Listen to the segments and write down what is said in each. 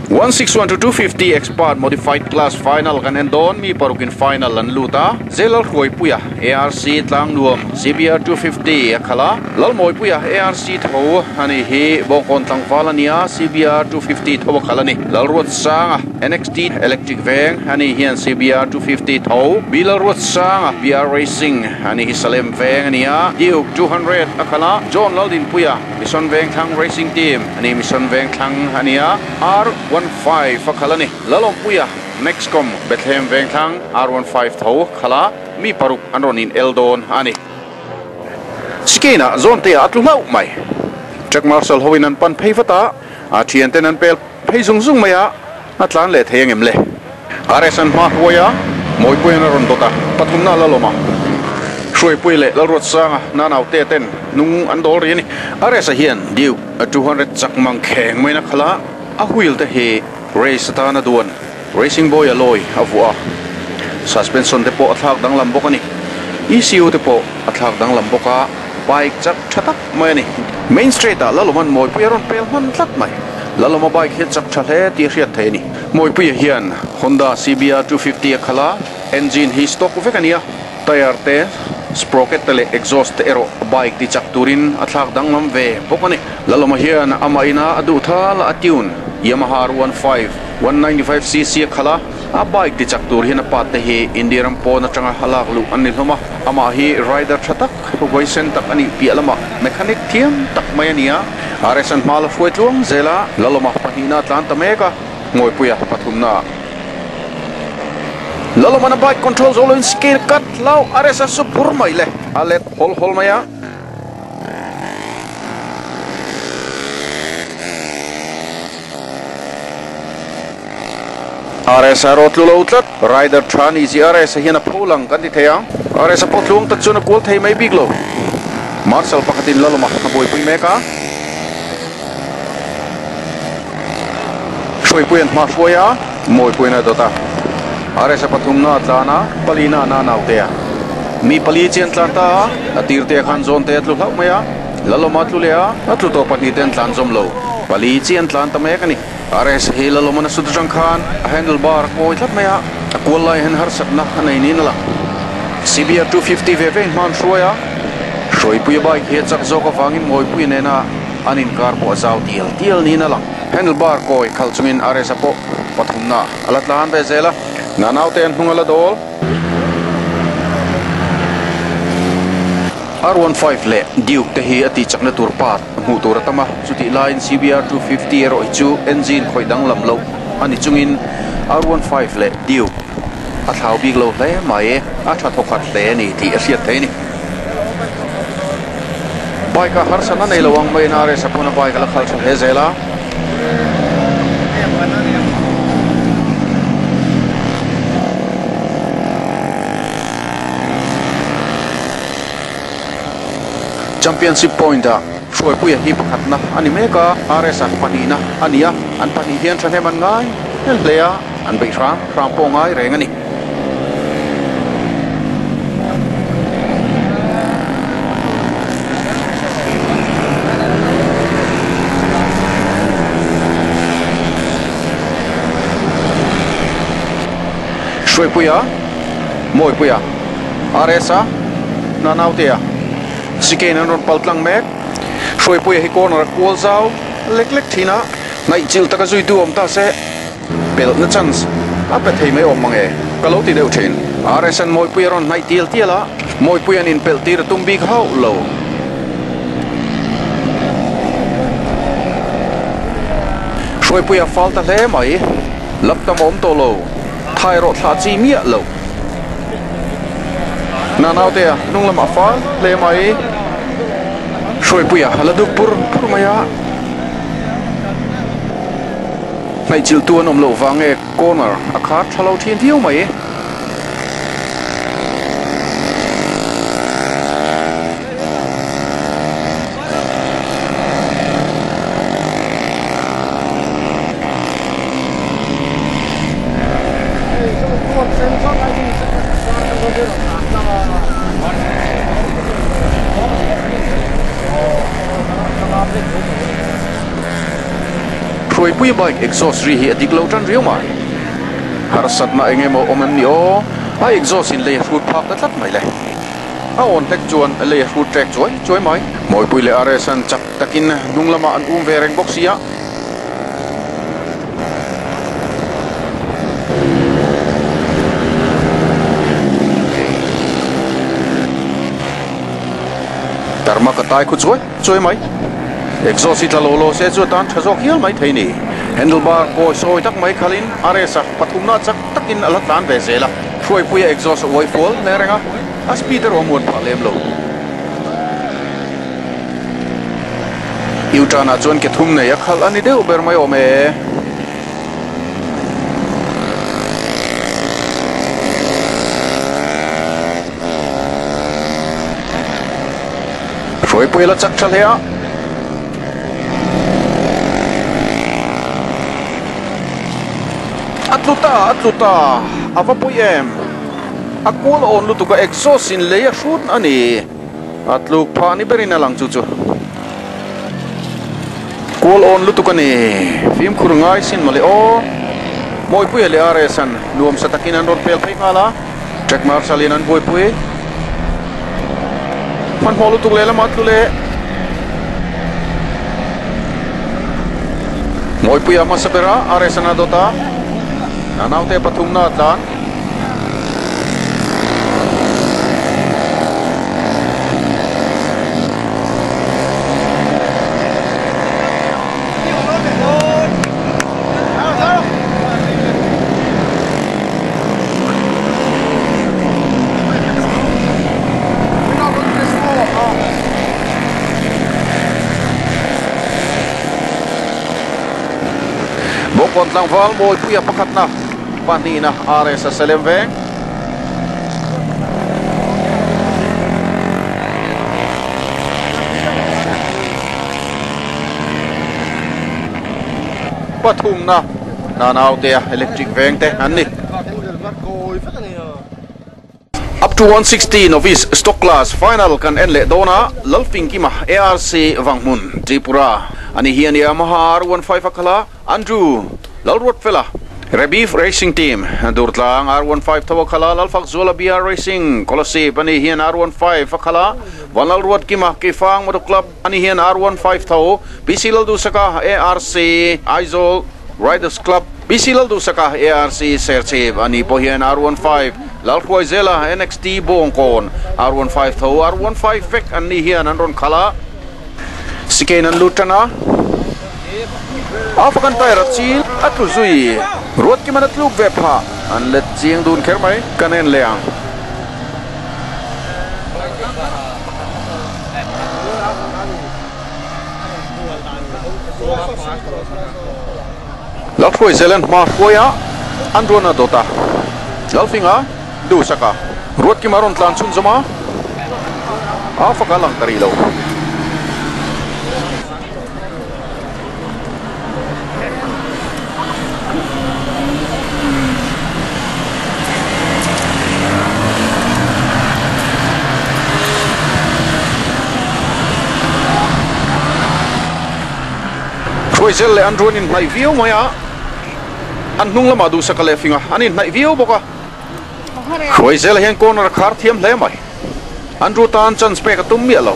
161 to 250 Expert Modified Class Final kan en dawn, mi parukin final an lut a, Zelalhruaipuia ARC Tlangnuam CBR 250 a khalh a, Lalmawipuia ARC tho a nih hi Bawngkawn tlangval a nia, CBR 250 tho a khalh a ni. Lalruatsanga NXT Electric Veng a nih hian CBR 250 tho, B Lalruatsanga BR Racing a nih hi Salem Veng a nia, Duke 200 a khalh a, John Laldinpuia Mission Vengthlang Racing Team a ni, Mission Vengthlang a ni a, R15 a khalh a ni. Lalawmpuia, Nexcom, Bethlehem Vengthlang, R15 tho khalh a, mi paruk an rawn in el dawn a ni. Chicane-ah zawnte-ah a tlu hlauh mai. Track Marshal hoin an pan phei vat a, a thianten an pel phei zung zung mai a, a tlan leh thei angem le? RS an hma hruai a, Mawipuia'n a rawn dawt a, pathumna a la lawm a. Hruaipui leh Lalruatsanga nanaute ten hnung an dawl rih a ni. RS-a hian Duke 200 chak mang kheng maiin a khalh a, a wheel te hi race atana duan Racing Boy alloy a vuah a, suspension te pawh a thlak danglam bawk a ni. ECU te pawh a thlak danglam bawk a, bike chak tha tak mai a ni. Main straight ah Lalawma'n Mawipuia rawn pel hman tlat mai. Lalawma bike hi a chak tha hle tih a hriat theih a ni. Mawipuia hian Honda CBR 250 a khalh a, engine hi stock vek a ni a, tyre te, sprocket te leh exhaust te erawh bike ti chak turin a thlak danglam ve bawk a ni. Lalawma hian amah ina a duh thal a tune Yamaha R15 195cc a khalh a, a bike ti chak tur hian a part te hi India ram pawn atanga a lak luh an ni hlawm a, amah hi rider tha tak, huaisen tak a nih piah lamah mechanic thiam tak mai a ni a, RS-an hma la hruai tluang zel a, Lalawma pahnihna a tlan ta mek a, Ngawipuia pathumna. Lalawma'n a bike control zo loin scale cut hlau RS-a su phur mai le, a let hawl hawl mai a. RS-a rawt tlu lo tlat, rider tha ni chi RS-a hian a pho lang kan ti thei ang. RS-a pawh tluang tak chuan a kual thei mai bik lo. Marshal pakhatin Lalawma a buaipui mek a. Hruaipuia'n hma hruai a, Mawipuia'n a dawt a. RS-a pathumna a tlan a, palina a na naute a. Mi pali chian tlan ta a, a tirte khan zawnte a tlu hlauh mai a. Lalawma a tlu leh a, a tlu tawh pahnihte an tlan zawm lo. Pali chi an tlan ta mek a ni. RS hi Lalawma na sut atang khan a handle bar a kawi tlat mai a, a kual lai hian harsatna a nei niin a lang. CBR 250 ve ve in hma an hruai a, Hruaipuia bike hi a chak zawk avangin Mawipuia nena an inkar pawh a zau tial tial niin a lang. Handle bar kawi khalh chungin RS-a pawh pathumna a la tlan ve zel a, nanaute an hnung a la dawl. R15 leh Duke te hi a tihchakna tur part hmuh tur a tam a, chutih laiin CBR 250 erawh hi chu engine khawih danglam loh a ni chungin R15 leh Duke a thlau bik lo hle mai, a tha thawkhat hle a ni tih a hriat theih a ni. Bike a harsatna nei lo ang maiin RS a pawn a bike a la khalh tha hle zel a. Championship point ah Hruaipuia hi pakhatna a ni mek a, RS-a pahnihna a ni a, an pahnih hian thahnem an ngai hel hle a, an beih hram hram pawh ngai reng a ni. Hruaipuia. Mawipuia, RS-a, Nanautea, Chicane an rawn pal tlang mek. Hruaipuia hi corner a kual zau lek lek thin a, ngaihchilh taka zuitu awm ta se pelhna chance a pe thei mai awm mange ka lo ti deuh thin. RS-a'n Mawipuia rawn hnaih tial tial a, Mawipuia'n inpelh tir a tum bik hauh lo. Hruaipuia fal ta hle mai, lap tam a awm tawh lo. Thai erawh thlah chi miah lo. Na naute a hnung lamah fal hle mai. Hruaipuia a la dup pur pur mai a. Hnaihchilhtu an awm loh vang nge corner a khar tha lo thin viau mai. Hruaipuia bike exhaust ri hi a dik lo tan riau mai. Harsatna eng emaw awm em ni aw? A exhaust in lei a hrut phak ta tlat mai le. A awn hlek chuan lei a hrut trek chuai chuai mai. Mawipui leh RS an chak takin hnung lamah an um ve reng bawk sia. Tarma ka tai khu chuai chuai mai. Exhaust hi tla lo lo se chu a tan tha zawk hial mai thei ni. Handlebar kawi sawi tak mai khalin RS a pathumna chak takin a la tlan ve zel a. Hruaipuia exhaust a uai fual hle reng a, a speed erawh a muan phah lem lo. U-turn ah chuan ke thum nei a khalh a ni deuh ber mai awm e. Hruaipuia la chak tha hle a. A tlu ta, a tlu ta, a va pawi em? A kual awn lutuk a, exhaust in lei a hrut a ni. A tluk phah ni berin a lang chu chu. Kual awn lutuk a ni. Fimkhur ngai sin mawle aw. Mawipuia leh RS an nuamsa takin an rawn pel phei nghal a. Track marshal in an buaipui. Hmanhmawh lutuk lehlamah tlu leh. Mawipuia hmasa bera RS an a dawt a. A naute pathumna a tlan. Bawngkawn tlangval Mawipuia pakhatna pahnihna RS a selem veng. Pathumna Nanautea electric veng te an ni. Up to 160 Novice Stock Class Final kan en leh dawn a, Lalfingkima ARC Vanghmun, Tripura a ni hi a nia. Maha R15 a khalh a, Andrew Lalruatfela, Rebif Racing Team, Durtlang R15 tho a khalh a, Lalfakzuala BR Racing, Kolasib a ni hian R15 a khalh a, Vanlalruatkima Keifang Motor Club a ni hian R15 tho, PC Lalduhsaka ARC Aizawl Riders Club, PC Lalduhsaka ARC Serchhip a ni pawh hian R15 Lalhruaizela NXT Bawngkawn R15 tho R15 vek an ni hian an rawn khalh a, Sikein an lut tan a, a fakan tyre a chil a tlu zui Ruatkiman a tluk ve phah an let chiang dun kher mai kan en leh ang. Lalhruaizelan hma hruai a, an ruan a dawt a, Lalfinga duhsak a, Ruatkima rawn tlan chhunzawm a, a fak a lang ta rih lo. Hruaizel leh an ruan inhnaih viau mai a, an hnung lamah duhsaka leh finga an inhnaih viau bawk a. Hruaizela hian corner a khar thiam hle mai. Andrew tan chance pek a tum miah lo.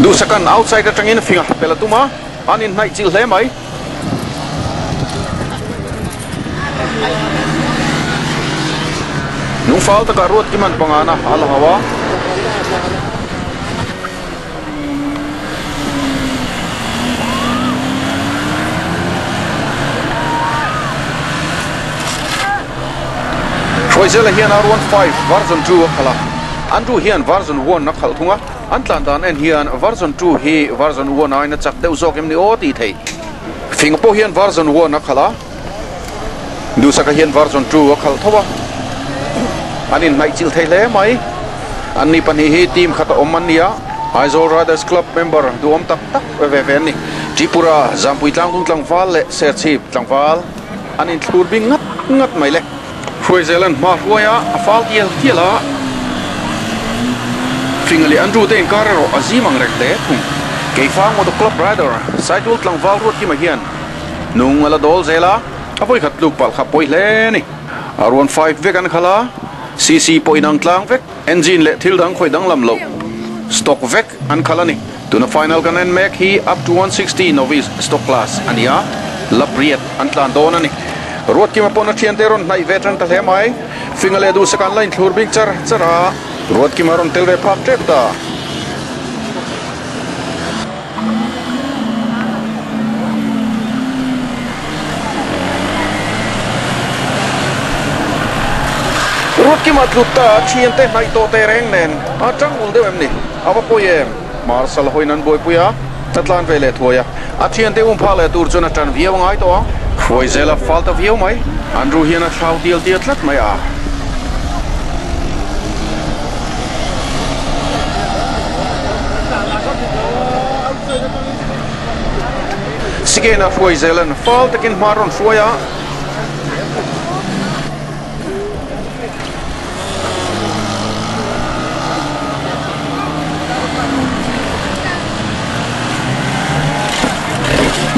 Duhsakan outside atangin finga pel a tum a, an inhnaih chilh hle mai. Nungfal takah Ruatkiman pangana a la hau a. Hruaizela hian R15 version 2 a khalh a, Andrew hian version 1 a khalh thung a, an tlan dan en hian version 2 hi version 1 aiin a chak deuh zawk em ni aw tih theih. Finga pawh hian version 1 a khalh a, Duhsaka hian version 2 a khalh tho a, an inhnaihchilh thei hle mai. Anni pahnih hi team khat a awm an ni a, Aizawl Riders Club member duhawm tak tak ve ve an ni. Tripura, Zampui Tlangdung tlangval leh Serchhip tlangval an inthlur bing ngat ngat mai le. Hruaizelan hma hruai a, a fal tial tial a, Finga leh Andrew te inkar erawh a zim ang reng hle thung. Keifang Moto Club rider Saitul tlangval Ruatkima hian hnung a la dawl zel a, a vawikhat tluk palh kha pawi hle a ni. R15 vek an khalh a, CC pawh inang tlang vek, engine leh thil dang khawih danglam loh stock vek an khalh a ni. Tuna final kan en mek hi up to 160 novice stock class a ni a, lap riat an tlan dawn a ni. Ruatkima pawn a thiante rawn hnaih ve tan ta hle mai. Finga leh duhsak an la inthlur bik char char a, Ruatkima rawn tel ve phak tep ta. Ruatkima tlut ta a thiante hnaih tawh teh reng nen a tang ul deuh em ni? A va pawi em? Marshal hawiin an buaipui a, a tlan ve leh thuai a. A thiante um phak leh tur chuan a tan viau a ngai tawh ang. Hruai zel a fal ta viau mai. Andrew hian a thlau tial tial tlat mai a. Sikena hruai zelan fal takin hma rawn hruai a.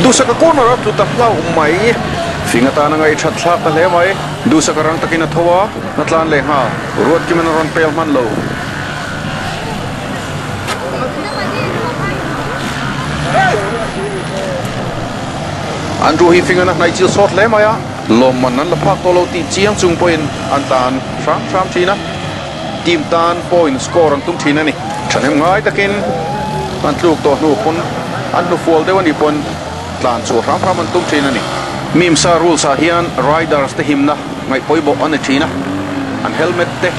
Duhsaka corner a tlu ta hlauh mai. Fing atana ngaihthat thlak ta hle mai. Duhsaka rang takin a tho a, a tlan leh nghal. Ruatkimin a rawn pel hman lo. Andrew hi fing an a hnaih chil sawt hle mai a, lawmman an la phak tawh lo tih chiang chung pawhin an tan hram hram thin a, team tan point score an tum thin a ni. Thahnem ngai takin an tluk tawh hnu pawn an hnufual deuh a nih pawn tlan chhuah hram hram an tum thin a ni. Mimsa rules ah hian riders te himna ngaih pawimawh a ni thin a, an helmet te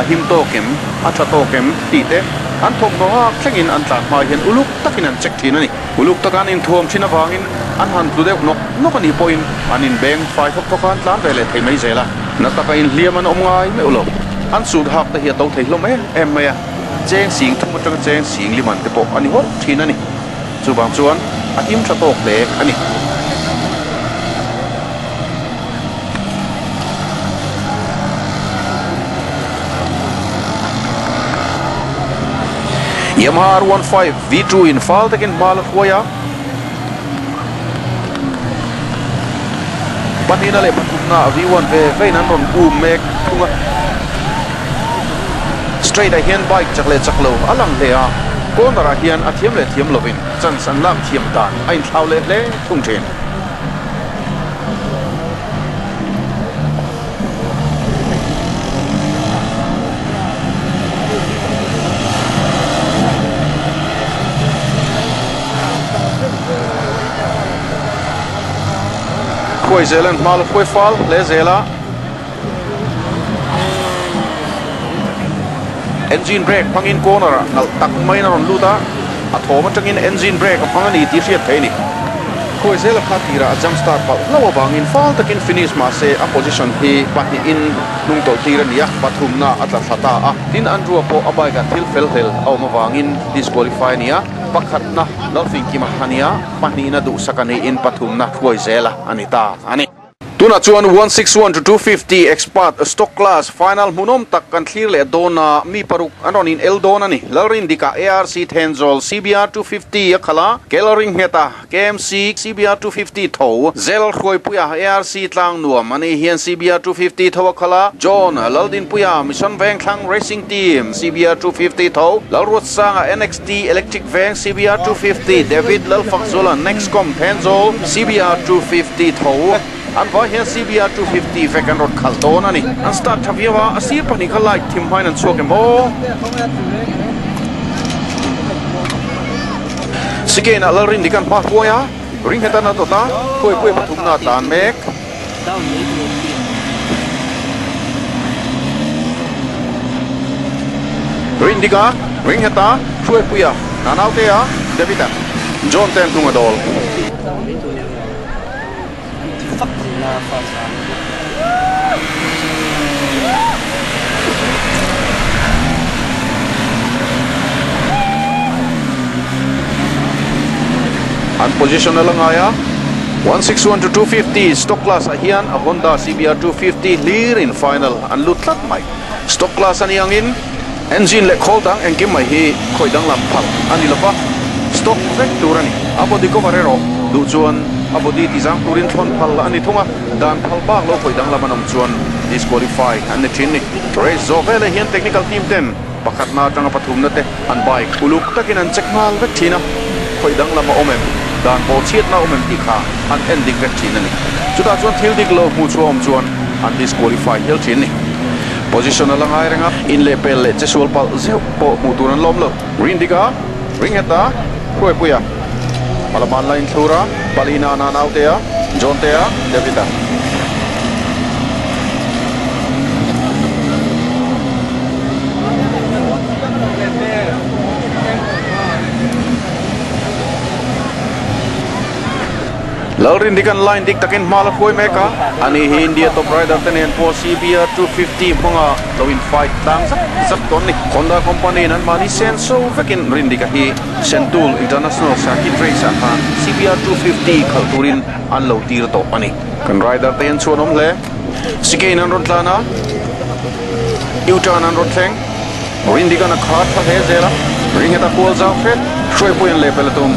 a him tawk em, a tha tawk em tih te an thawmhnaw hak thlengin an tlan hma hian uluk takin an check thin a ni. Uluk taka an inthuam thin avangin an han tlu deuh nawk nawk a nih pawhin an inbeng fai thawk thawk a, an tlan ve leh thei mai zel a. Na taka inhliam an awm ngai meuh lo. An sut hak te hi a to thei hlawm em em mai a, cheng sing thum atanga cheng sing liman te pawh a ni hawrh thin a ni. Chuvang chuan a him tha tawk hle a ni. Yamaha R15 V2 in fal takin hma la hruai a, pahnihna leh pathumna V1 ve vein an rawn um mek thung a. Straight ah hian bike chak leh chak lo a lang hle a, corner ah hian a thiam leh thiam lovin chance an lak thiam dan a inthlau leh hle thung thin. Khuai zel an hma la hruai fal hle zel a. Engine brake hmangin corner ah nalh tak maiin a rawn lut a, a thawm atangin engine brake a hmang a ni tih hriat theih a ni. Khuai zela kha tirah a jump start palh hlauh avangin fal takin finish mahse a position hi pahnihin hnung tawlh tir a ni a, pathumna a tla thla ta a. Tin, Andrew-a pawh a bike ah thil fel hlel a awm avangin disqualify a ni a, pakhatna Lalfinkima a ni a, pahnihna duhsak a niin pathumna hruai zela a ni ta a ni. Tunah chuan 161 to 250 Expert Stock Class Final hmuhnawm tak kan thlir leh dawn a, mi paruk an rawn in el dawn a ni. Lalrindika ARC Thenzawl CBR 250 a khalh a, Kelringnghet a KMC CBR 250 tho, Zel Hruaipuia ARC Tlangnuam a nih hian CBR 250 tho a khalh a, John Laldinpuia Mission Vengthlang Racing Team CBR 250 tho, Lalruatsanga NXT Electric Veng CBR 250, David Lalfakzula Nexcom Thenzawl CBR 250 tho an vai hian CBR 250 vek an rawn khalh dawn a ni. An start tha viau a, a sir pahnih kha light thim hmain an chhuak em aw? Sikeinah Lalrin dik an hma hruai a, ring nghet an a dawt a, Khuaipui pathumna a tlan mek. Rin dik a, ring nghet a, Hruaipui a, Nanaute a, David a, John te an hnung a dawl. An position a la ngai a, 161 to 250 stock class ah hian a Honda CBR 250 hlir in final an lut tlat mai. Stock class a ni angin engine leh khawl dang engkim mai hi khawih danglam phal a ni lova. Stock vek tur a ni. A body cover erawh duh chuan a body ti zang turin thlawn phal a ni thung a, dan phal bak lo khawih danglam an awm chuan disqualify an ni thin ni. Race zawh veleh hian technical team ten pakhatna atanga pathumna te an bike uluk takin an check nghal vek thin a, khawih danglam a awm em, dan pawh chhiatna a awm em tih kha an en dik vek thin a ni. Chutah chuan thil dik lo hmuh chhuah awm chuan an disqualify hial thin ni. Position a la ngai reng a, inlehpel leh chesual palh zeuh pawh hmuh tur an lawm lo. Rindika. Ringheta, Hruaipuia, Palaman la inthlura, Palina na Nautea, Johntea, Davida. Lalrindikan line dik takin hma la hruai mek a, ani hi India top rider te nen pawh CBR 250 hmanga lo in fight tlang zak zak tawn ni. Honda company in an mahni sen so vekin Rindika hi Sentul International Circuit Race ah khan CBR 250 khalh turin an lo tir tawh a ni. Kan rider te hian chhuan awm hle. Chicane an rawn tlan a, U-turn an rawn thleng. Rindikan a khar tha hle zel a, ringheta kual zau hret hruaipui an lehpel a tum.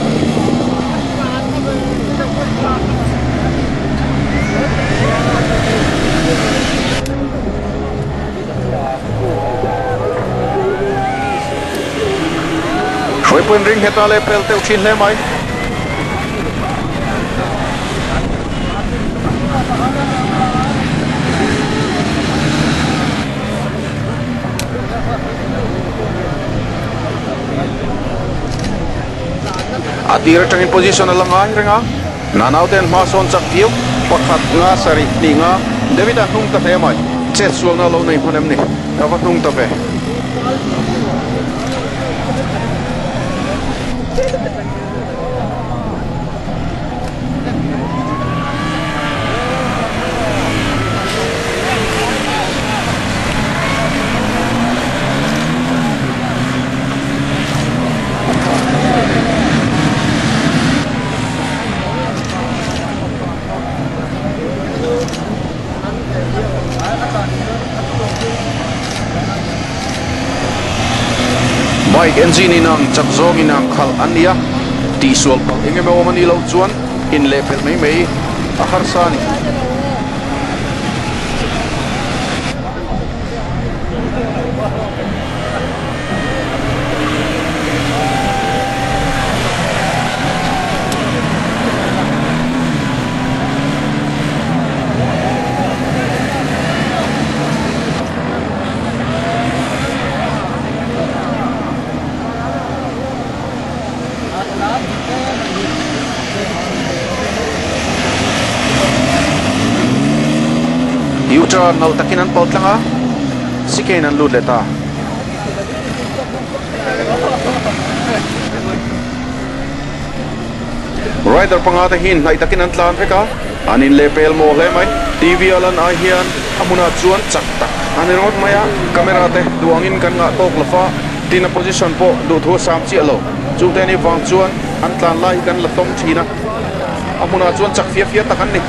Hruaipuiin ringheta lehpel teuh thin hle mai. A tir atangin position a la ngai reng a, Nanau ten hma sawn chak viau, pakhat nga sarih hnih nga David a hnung ta hle mai, chet sualna a lo nei hman em ni, ka va hnung ta ve. Bike engine inang chak zawng inang khalh an ni a, tihsual palh eng emaw awm a nih loh chuan inlehpelh mai mai a harsa a ni. U-turn nalh takin an pal tlang a, chicane an lut leh ta. Rider panga te hi inhnaih takin an tlan vek a, an inlehpel maw hle mai. TV a lan ai hian a hmunah chuan chak tak a ni rawt mai a, camera te duh angin kan ngah tawk lo va, tin a position pawh duhthu a sam chiah lo. Chungte ni vang chuan an tlan lai hi kan la tawm thin a, a hmunah chuan chak fia fia tak an ni.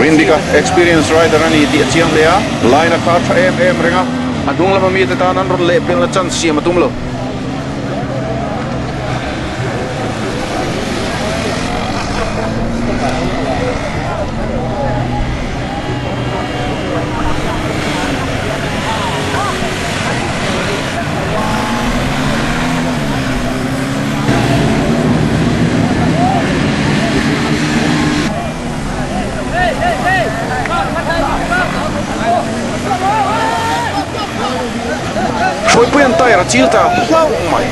Rindika experience rider a ni tih a chiang hle a, line a khar tha em em reng a, a hnung lama mite tan an rawn lehpelna chance siam a tum lo. Hruaipui an tyre a chil ta hlauh mai.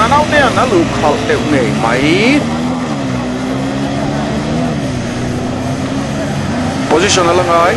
A naute an a luh khalh deuh ngei mai. Position a la ngai.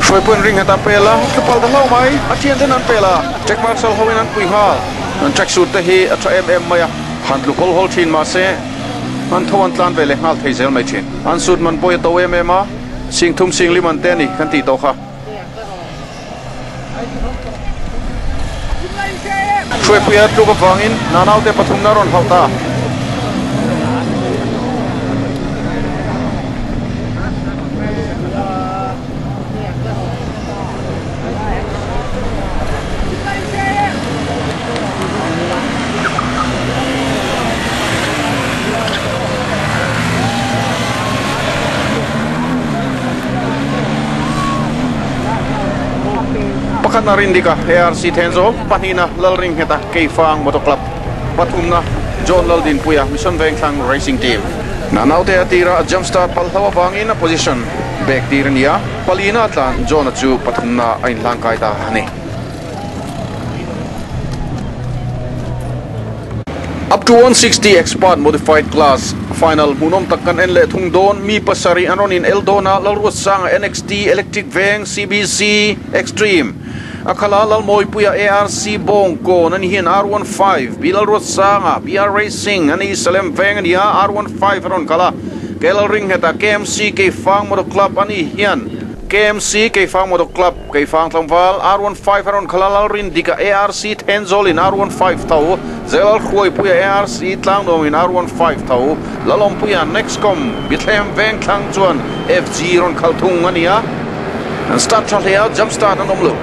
Hruaipuiin ring heta pel a, tlupal ta hlauh mai, a thian ten an pel a, Jack Marshall hoin an pui nghal, an track suit te hi a tha em em mai a, han tlu hawl hawl thin mahse. An tho an tlan ve leh nghal thei zel mai thin. An sut man pawh i a to em em a, sing thum sing lim an te a ni kan tih tawh kha. Hruaipuia tluk avangin nanaute pathumna a rawn hlauh ta. Pakhatna Rindika ARC Thenzawl, pahnihna Lalringheta Keifang Motor Club, pathumna John Laldinpuia Mission Vengthlang Racing Team. Nanaute a tira jump start palh hlo avangin a position bag tir a ni a, palina a tlan John-a chu pathumna a inhlangkai ta a ni. Up to 160 Expert Modified Class Final hmuhnawm tak kan en leh thung dawn. Mi pasarih an rawn in el dawn a, Lalruatsanga NXT Electric Veng CBC Extreme a khalh a, Lalmawipuia ARC Bawngkawn a ni hian R15 B Lalruatsanga BR Racing a ni Salem Veng a ni a, R15 a rawn khalh a, K Lalringheta KMC Keifang Motor Club a ni hian KMC Keifang Motor Club Keifang tlangval R15 a rawn khalh a, Lalrindika ARC Thenzawlin R15 tho, Zelal Hruaipuia ARC Tlangnuamin R15 tho, Lalawmpuia Nexcom Bethlehem Vengthlang chuan FG rawn khalh thung a ni a, an start tha hle a, jump start an awm lo.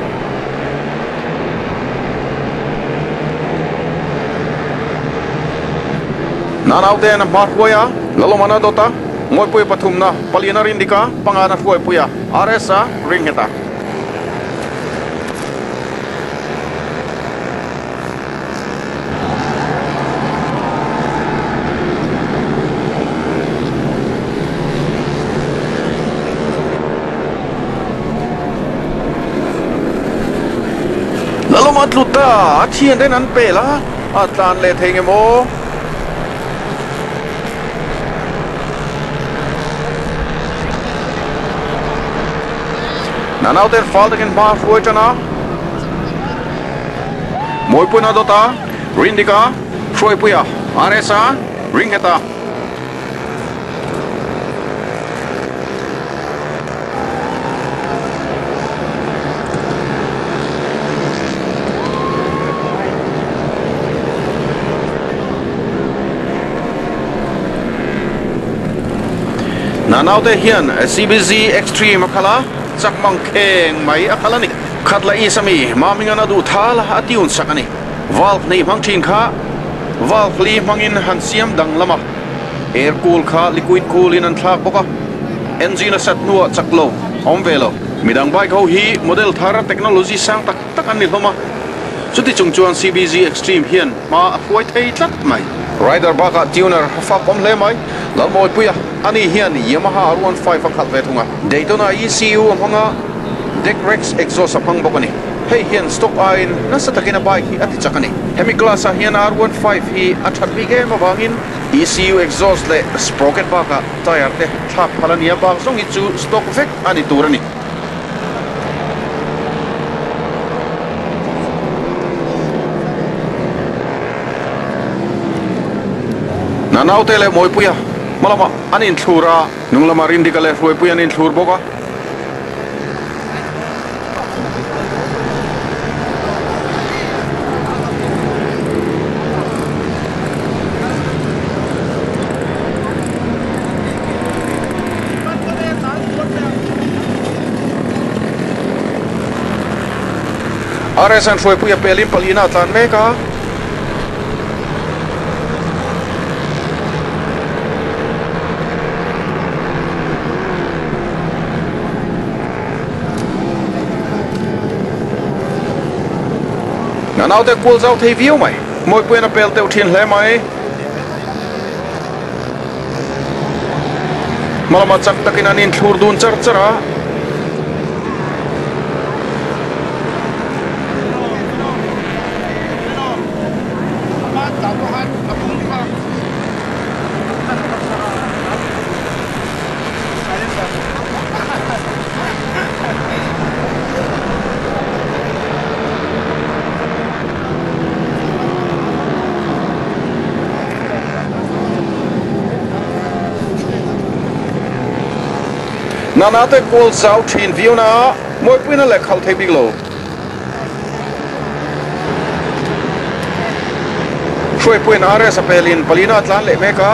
Nanaute an a hma hruai a, Lalawmana dawt a, Ngawipuia pathumna, paliana Rindika, pangana Hruaipuia, RS-a ring nghet a. Lalawma tlu ta, a thian ten an pel a, a tlan leh thei nge maw? Nanau ten fal takin hma a hruai tan a, Mawipuina dawt a, Rindika, Hruaipuia, RS-a, Ringheta. Nanaute hian CBZ Extreme a khalh a, chak mang kheng mai a khalh a ni. Khat la is ami, Mamingan a duh thal a tiun sak a ni. Valve nei hmang thin kha valve li hmangin han siam dang lam a, air cool kha liquid cool in an thlak bawk a, engine a sat hnuah chak lo a awm ve lo. Midang bike ho hi model thar technology sang tak tak an ni hlawm a, chuti chung chuan CBZ Extreme hian hma a hruai thei tlat mai. Rider bakah tuner a fak awm hle mai. Lalmawipuia, ani hian Yamaha R15 a khalh ve thung a, Daytona ECU a hmang a, Deck Rex exhaust a hmang bawk a ni. Hei hian stock aiin nasa takin a bike hi a ti chak a ni. Hemi class ah hian R15 hi a that bik em avangin ECU exhaust leh sprocket bakah tyre te thlak phal a nia bak zawng hi chu stock vek a ni tur a ni. Nanaute leh Mawipuia hma lamah an inthlur a, hnung lamah Rindika leh Hruaipuia an inthlur bawk a. RSN Hruaipuia pelin palina a tlan mek a. Na naute kual zau thei viau mai. Mawipuian a pel teuh thin hle mai. Hmalama chak takin an inthlur dun char char a. Nana te kual zau thin viau na a, Mawipuiin a leh khalh thei bik lo. Hruaipuiin RS a pelin palina a tlan leh mek a.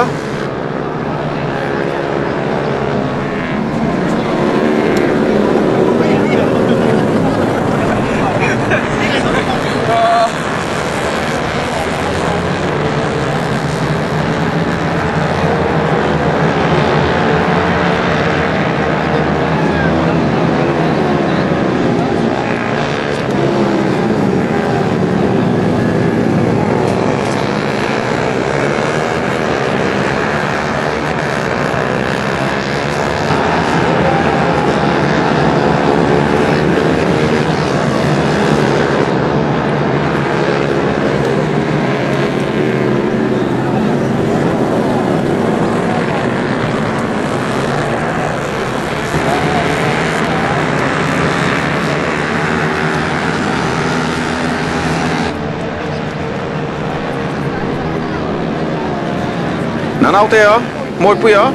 Nanautea, Mawipuia,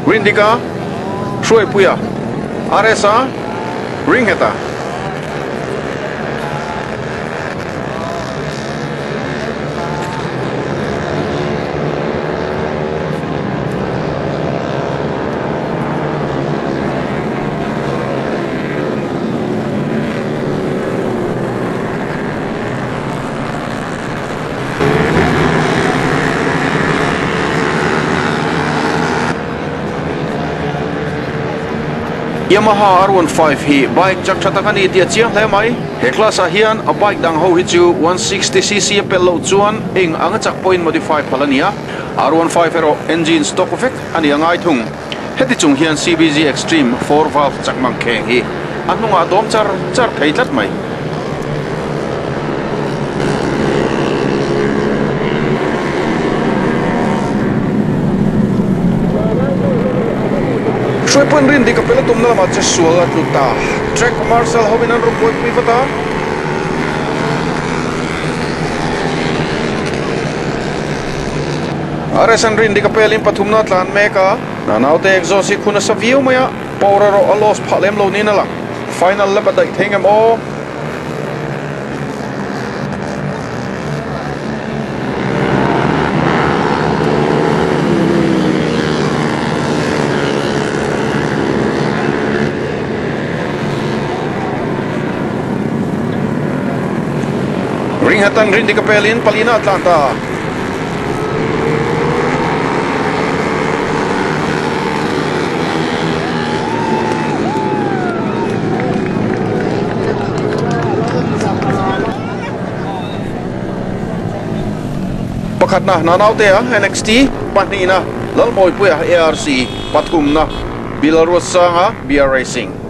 Rindika, Hruaipuia, RSa, Ringheta. Yamaha R15 hi bike chak tha tak a ni tih a chiang hle mai. He class ah hian a bike dang ho hi chu 160cc a pelh loh chuan eng anga chak pawhin modify phal a ni a. R15 erawh engine stock vek a ni a ngai thung. Heti chung hian CBZ Extreme 4 valve chak mang kheng hi a hnungah a dawm char char thei tlat mai. Hruaipuiin rin dik a pel a tumna lamah che sual a tlu ta. Track marshal hovin an rawn buaipui vat a. RSN rin dik a pelin pathumna a tlan mek a. Naute exhaust hi khu nasa viau mai a, power erawh a loss phah lem lo niin a lang. Final lap a daih thei ngem aw? Ringhatan Rindika pelin palina a tlan ta. Pakhatna Nanautea NXT, pahnihna Lalmawipuia ARC, pathumna Bilalruatsanga BR Racing.